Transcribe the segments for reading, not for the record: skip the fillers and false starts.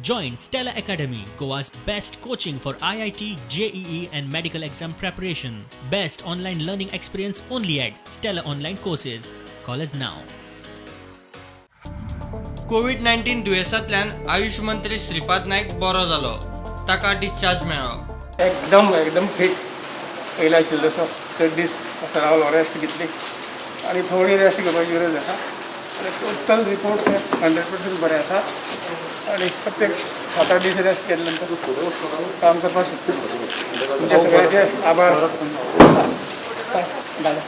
Join Stella Academy, Goa's best coaching for IIT, JEE, and medical exam preparation. Best online learning experience only at Stella Online Courses. Call us now. Covid 19 दुयेंसांतल्यान Ayush मंत्री श्रीपाद नायक बरो जालो. ताका discharge मेळ्ळो. एकदम एकदम fit. पयलीं आशिल्लो तसो. चड दीस असो रावलो, रेस्ट घेतली आनी थोडी रेस्ट घेवपाची गरज आसा आनी टोटल रिपोर्ट्स हे 100% बरे आसा आनी प्रत्येक 7-8 दीस रेस्ट केले नंतर काम करपाक शकता. तुमचे सगळ्याचे आभार.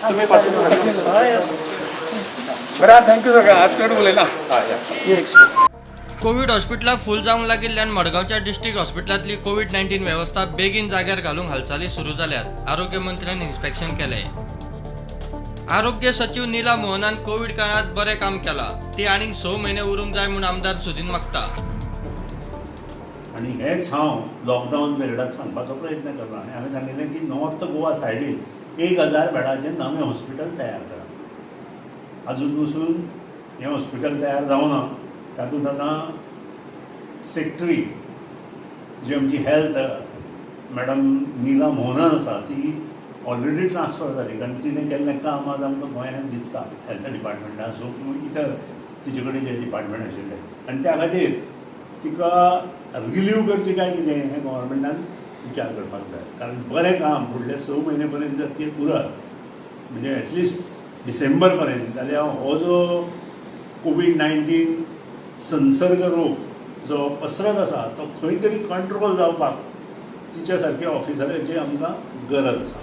तुमी बरं, thank you सगळ्या. आज चड उलयना. कोवीड हॉस्पिटलां फूल जावंक लागिल्ल्यान मडगांवच्या डिस्ट्रिक्ट हॉस्पिटलांतली कोवीड 19 वेवस्था बेगीन जाग्यार घालूंक हालचाली सुरू जाल्यात. आरोग्य मंत्र्यान इन्स्पेक्शन केलें. आरोग्य सचीव निला मोहनान कोवीड काळांत बरें काम केलां. ती आनीक 6 म्हयने उरूंक जाय म्हूण आमदार सुदीन मागता. आनी हेंच हांव लॉकडावन पिरियडाक सांगपाचो प्रयत्न करता आनी हांवें सांगिल्लें की नॉर्थ गोवा सायडीन 1000 बेडाचें नवें हॉस्पिटल तयार करा. आजून पसून हें हॉस्पिटल तयार जावना. तातूंत आतां सेक्रेटरी जी आमची हेल्थ मॅडम निला मोहनन आसा, ती ऑलरेडी ट्रान्सफर जाली, कारण तिणें केल्लें काम आज आमकां गोंयांत दिसता, हेल्थ डिपार्टमेंटान आसूं किंवा इतर तिचे कडेन जे डिपार्टमेंट आशिल्ले. आनी त्या खातीर तिका रिलीव करची काय कितें हें गव्हर्मेंटान विचार करपाक जाय, कारण बरें काम फुडले 6 म्हयने पर्यंत जर ती उरत, म्हणजे एटलिस्ट डिसेंबर पर्यंत, जाल्यार हो जो कोवीड 19 संसर्ग रोग जो पसरत आसा तो खंय तरी कंट्रोल जावपाक तिच्या सारक्या ऑफिसराची आमकां गरज आसा.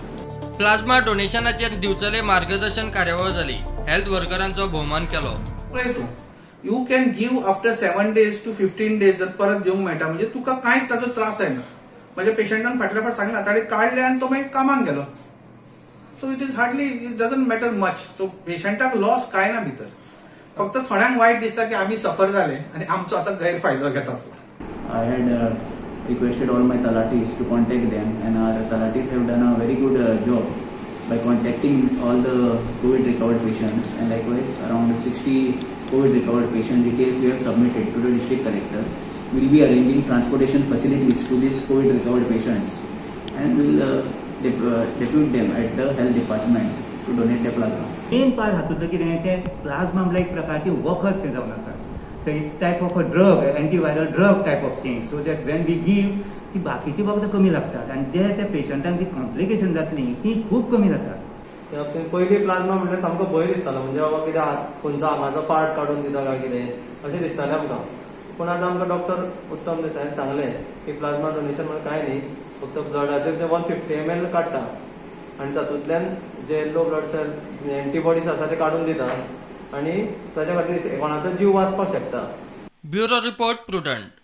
प्लाझ्मा डोनेशनाचेर दिवचले मार्गदर्शन कार्यावळ जाली. हेल्थ वर्करांचो भोवमान केलो. पळय तूं, you can give after 7 days to 15 days. जर परत दिवंक मेळटा म्हणजे तुका कांयच ताचो त्रास जायना. म्हज्या पेशंटान फाटल्या फाट सांगला, ताणें काडलें आनी तो मागीर कामाक गेलो. So it is hardly, it doesn't matter much. So पेशंटाक लॉस कांय ना भितर. फक्त थोड्यांक वायट दिसता की आमी सफर जाले आनी आमचो आतां गैरफायदो घेतात. I had requested all my talatis to contact them, and our talatis have done a very good job by contacting all the COVID recovered patients. And likewise, around 60 COVID recovered patient details we have submitted to the district collector. We'll be arranging transportation facilities to these COVID recovered patients, and we'll depute them at the health department to donate the plasma. Main part हातूंतलें कितें तें plasma म्हणल्यार एक प्रकारचें वखद शें जावन आसा. So it's type of a drug, antiviral drug type of thing, so that when we give, ती बाकीची वखदां कमी लागतात आनी जे त्या पेशंटांक जी कॉम्प्लिकेशन जातलीं ती खूब कमी जातात. त्या बाबतींत पयलीं प्लाझ्मा म्हणल्यार सामको भंय दिसतालो, म्हणजे बाबा कितें हात खंयचो आंगाचो पार्ट काडून दिता काय कितें अशें दिसतालें आमकां. पूण आतां आमकां डॉक्टर उत्तम देसायान सांगलें की प्लाझ्मा डोनेशन म्हणल्यार कांय न्ही, फक्त ब्लडाचेर ते 150 ml काडटा आनी तातूंतल्यान जे लो ब्लड सेल एंटीबॉडीज आसा ते काडून दिता आनी ताच्या खातीर कोणाचो जीव वाचपाक शकता. Bureau report, prudent.